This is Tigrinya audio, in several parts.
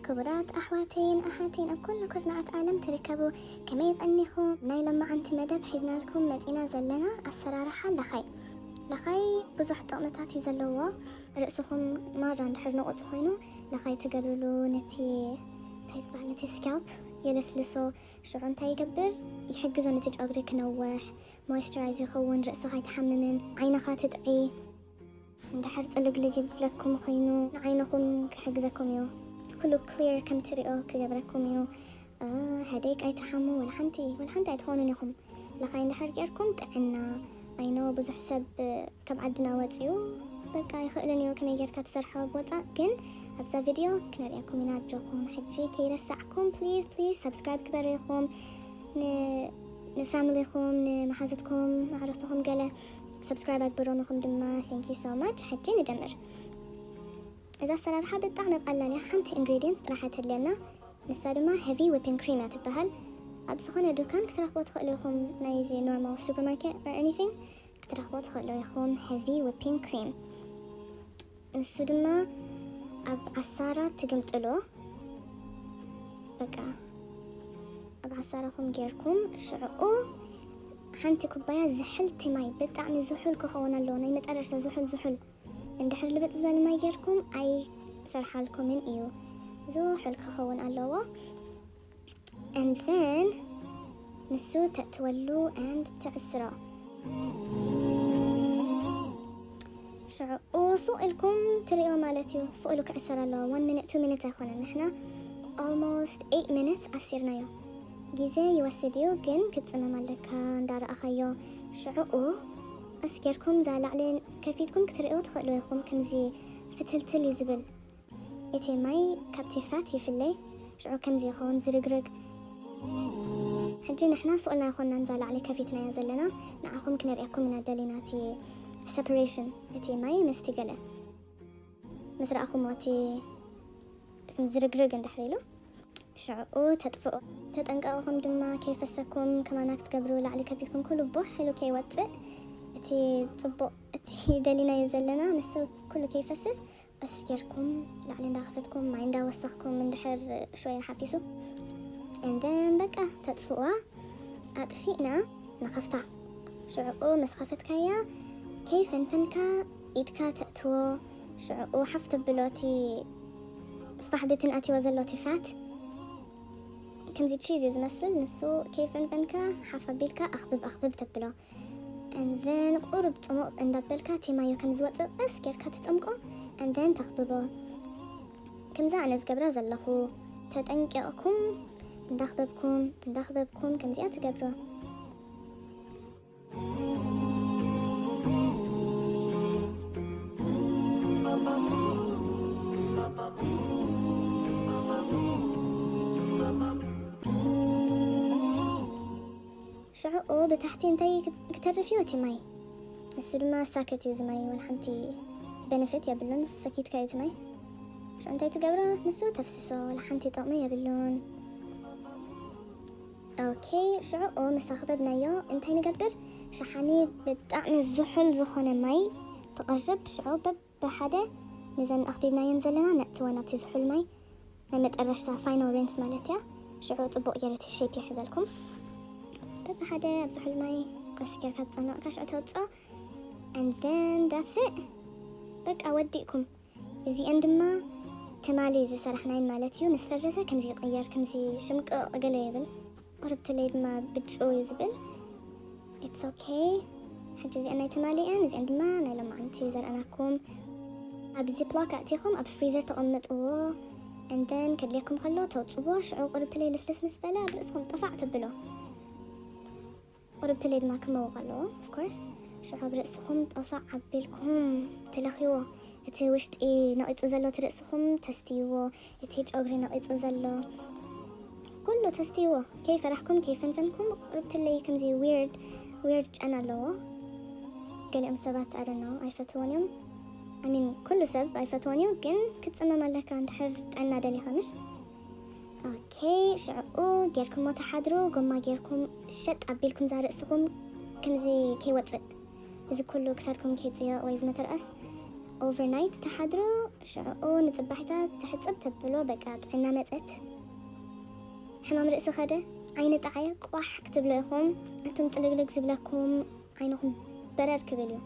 ክቡራት ኣሕዋተይን ኣሓተይን ኣብ ኩሉ ኩርናዓት ዓለም ትርከቡ፣ ከመይ ቀኒኹም? ናይ ሎማዓንቲ መደብ ሒዝናልኩም መጺና ዘለና ኣሰራርሓ ለኻይ። ለኻይ ብዙሕ ጥቕምታት እዩ ዘለዎ። ርእስኹም ማራ እንድሕር ነቑጹ ኮይኑ ለኻይ ትገብርሉ፣ ነቲ እንታይ ዝበሃል፣ ነቲ ስካልፕ የለስልሶ። ሽዑ እንታይ ይገብር? ይሕግዞ ነቲ ጨጉሪ ክነውሕ፣ ሞይስቸራይዝ ይኸውን፣ ርእስኻ ኣይትሓምምን፣ ዓይንኻ ትጥዒ። እንድሕር ጽልግልግ ይብለኩም ኮይኑ ንዓይንኹም ክሕግዘኩም እዩ። ኩሉ ክሊር ከም ትሪኦ ክገብረኩም እዩ። እ፣ ሄዴክ ኣይትሓሙ፣ ወላ ሓንቲ፣ ወላ ሓንቲ ኣይትኾኑን ኢኹም። ለኻይ እንድሕር ጌርኩም ጥዕና፣ ኣይኖ ብዙሕ ሰብ ካብ ዓድና ወጺኡ በቃ ኣይኽእልን እዩ ከመይ ጌርካ ትሰርሖ ብወጻእ፣ ግን ኣብዛ ቪድዮ ክነርእየኩም ኢና። ኣጆኹም ሕጂ ከይረሳዕኩም ፕሊዝ፣ ፕሊዝ ሰብስክራይብ ግበሩ ኢኹም። ን-፣ ንፋሚሊኹም፣ ንመሓዙትኩም፣ ኣዕሩኽትኹም ገለ ሰብስክራይብ ኣግብሮም ኢኹም ድማ። Thank you so much። ሕጂ ንጀምር። እዛ ኣሰራርሓ ብጣዕሚ ቀላል እያ። ሓንቲ ኢንግሪድየንት ጥራሕ እያ ተድልየና። ንሳ ድማ ሄቪ ዊፒንግ ክሪም እያ ትበሃል። ኣብ ዝኾነ ዱካን ክትረኽቦ ትኽእሉ ኢኹም፣ ናይዚ ኖርማል ሱፐርማርኬት or anything ክትረኽቦ ትኽእሉ ኢኹም። ሄቪ ዊፒንግ ክሪም፣ ንሱ ድማ ኣብ ዓሳራ ትግምጥሎ። በቃ ኣብ ዓሳራኹም ጌርኩም ሽዕኡ ሓንቲ ኩባያ ዝሕልቲ ማይ፣ ብጣዕሚ ዝሑል ክኸውን ኣለዎ፣ ናይ መጠረሽታ ዝሑል ዝሑል። እንድሕር ልብጥ ዝበለ ማይ ጌርኩም ኣይሰርሓልኩምን እዩ። ዝሑል ክኸውን ኣለዎ። And then ንሱ ተእትወሉ and ትዕስሮ። ሽዑ ሱቕ ኢልኩም ትሪኦ ማለት እዩ። ሱቕ ኢሉ ክዕሰር ኣለዎ። One minute፣ two minutes ኣይኮነን። ንሕና almost eight minutes ዓሲርናዮ። ግዜ ይወስድ እዩ፣ ግን ክትጽመም ኣለካ እንዳረኣኻዮ። ሽዑኡ ቀስ ጌርኩም እዛ ላዕሊ ከፊትኩም ክትሪኦ ትኽእሉ ኢኹም። ከምዚ ፍትልትል እዩ ዝብል። እቲ ማይ ካብቲ ፋት ይፍለይ። ሽዑ ከምዚ ይኸውን ዝርግርግ። ሕጂ ንሕና ሱቕ ኢልና ኣይኮንናን እዛ ላዕሊ ከፊትናያ ዘለና። ንዓኹም ክነርእየኩም ኢና ደሊና እቲ ሰፐሬሽን፣ እቲ ማይ ምስቲ ገለ። ምስ ረኣኹምዎ እቲ ከም ዝርግርግ እንድሕር ኢሉ ሽዕኡ ተጥፍኦ። ተጠንቀቕኹም ድማ ከይፈሰኩም ከማና ክትገብሩ፣ ላዕሊ ከፊትኩም ኩሉ ቡሕ ኢሉ ከይወጽእ፣ እቲ ጽቡቕ፣ እቲ ደሊናዮ ዘለና ንሱ ኩሉ ከይፈስስ፣ ቀስ ጌርኩም ላዕሊ እንዳኸፈትኩም ማይ እንዳወሰኽኩም እንድሕር ሽወያ ሓፊሱ፣ and then በቃ ተጥፍዋ። ኣጥፊእና ንኸፍታ። ሽዕኡ ምስ ኸፈትካያ ከይፈንፈንካ ኢድካ ተእትዎ። ሽዕኡ ሓፍ ተብሎ እቲ ፋሕ ብትን ኣትዎ ዘሎ እቲ ፋት። ከምዚ ቺዝ እዩ ዝመስል። ንሱ ከይፈንፈንካ ሓፍ ኣቢልካ ኣኽብብ ኣኽብብ ተብሎ። And then ቁሩብ ጽሙቕ እንዳበልካ እቲ ማዩ ከም ዝወጽእ ቀስ ጌርካ ትጠምቆ። And then ተኽብቦ። ከምዛ ኣነ ዝገብራ ዘለኹ። ተጠንቂቕኩም እንዳኽበብኩም እንዳኽበብኩም ከምዚኣ ትገብሮ። ሽዕኡ ብታሕቲ እንታይ ክት-፣ ክተርፍ እዩ እቲ ማይ። ንሱ ድማ ሳክት እዩ እዚ ማይ፣ ወላ ሓንቲ ቤነፊት የብሉን። ንሱ ሰኪትካ እዩ እቲ ማይ። ሽዑ እንታይ ትገብሮ? ንሱ ተፍስሶ፣ ወላ ሓንቲ ጥቕሚ የብሉን። ኦኬ፣ ሽዕኡ ምስ ኣኽበብናዮ እንታይ ንገብር? ሸሓኒ ብጣዕሚ ዝሑል ዝኾነ ማይ ትቕርብ። ሽዑ በብ ብሓደ ነዘን ኣኽቢብናየን ዘለና ነእትወን ኣብቲ ዝሑል ማይ፣ ናይ መጠረሽታ ፋይናል ሪንስ ማለት እያ። ሽዑ ጽቡቕ ጌረ እቲ ሼፕ ይሕዘልኩም። በብሓደ ኣብ ዝሑል ማይ ቀስ ጌርካ ትጸንቕካ ሽዑ ተውጽኦ። And then that's it። በቃ ወዲእኩም። እዚአን ድማ ትማሊ ዝሰራሕናየን ማለት እዩ። ምስ ፈረሰ ከምዚ ይቕየር፣ ከምዚ ሽምቅቕ ገለ ይብል። ቁርብትለይ ድማ ብጭው እዩ ዝብል። It's okay። ሕጂ እዚአን ናይ ትማሊ እየን፣ እዚአን ድማ ናይ ሎማዓንቲ ዘርኣናኩም። ኣብ ዚፕሎክ ኣእቲኹም ኣብ ፍሪዘር ተቐምጥዎ። And then ከድልየኩም ከሎ ተውፅዎ። ሽዑ ቁርብትለይ ልስልስ ምስ በለ ኣብ ርእስኹም ጠፋዕ ተብሎ። ቁርብትለይ ድማ ክመውቕ ኣለዎ፣ of course። ሽዑ ኣብ ርእስኹም ጠፋዕ ኣቢልኩም ትለኽይዎ። እቲ ውሽጢ ነቒጹ ዘሎ እቲ ርእስኹም ተስትይዎ፣ እቲ ጨጉሪ ነቒጹ ዘሎ ኩሉ ተስትይዎ። ከይፈራሕኩም ከይፈንፈንኩም። ቁርብትለይ ከምዚ ዊርድ፣ ዊርድ ጨና ኣለዎ። ገሊኦም ሰባት፣ I don't know፣ ኣይፈትዎን እዮም። I mean፣ ኩሉ ሰብ ኣይፈትዎን እዩ፣ ግን ክትጽመም ኣለካ እንድሕር ጥዕና ደሊኻ፣ ምሽ? ኦኬ፣ ሽዕኡ ጌርኩሞ ተሓድሩ፣ ጎማ ጌርኩም ሸጥ ኣቢልኩም እዛ ርእስኹም ከምዚ ከይወጽእ፣ እዚ ኩሉ ክሳድኩም ከይጽየቕ ወይ ዝመተርኣስ ኦቨርናይት ተሓድሩ። ሽዑኡ ንጽባሒታት ትሕጽብ ተብሎ በቃ ጥዕና መጸት። ሕማም ርእሲ ኸደ ዓይኒ ጣዓየ ቋሕ ክትብሎ ኢኹም። እቱም ጥልግልግ ዝብለኩም ዓይንኹም በረር ክብል እዩ።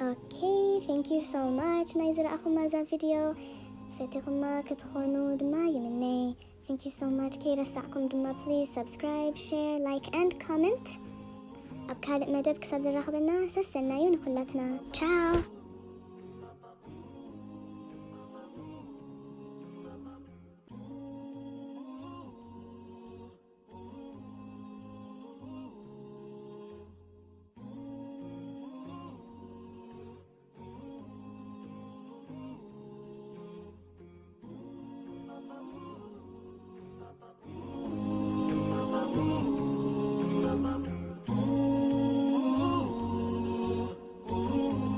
Okay, thank you so much ናይ ዝረኣኹማ እዛ ቪድዮ ፈቲኹማ ክትኾኑ ድማ ይምነይ። Thank you so much። ከይረሳዕኩም ድማ please subscribe, share, like and comment። ኣብ ካልእ መደብ ክሳብ ዝራኸበና ሰሰናዩ ንኩላትና። ቻው።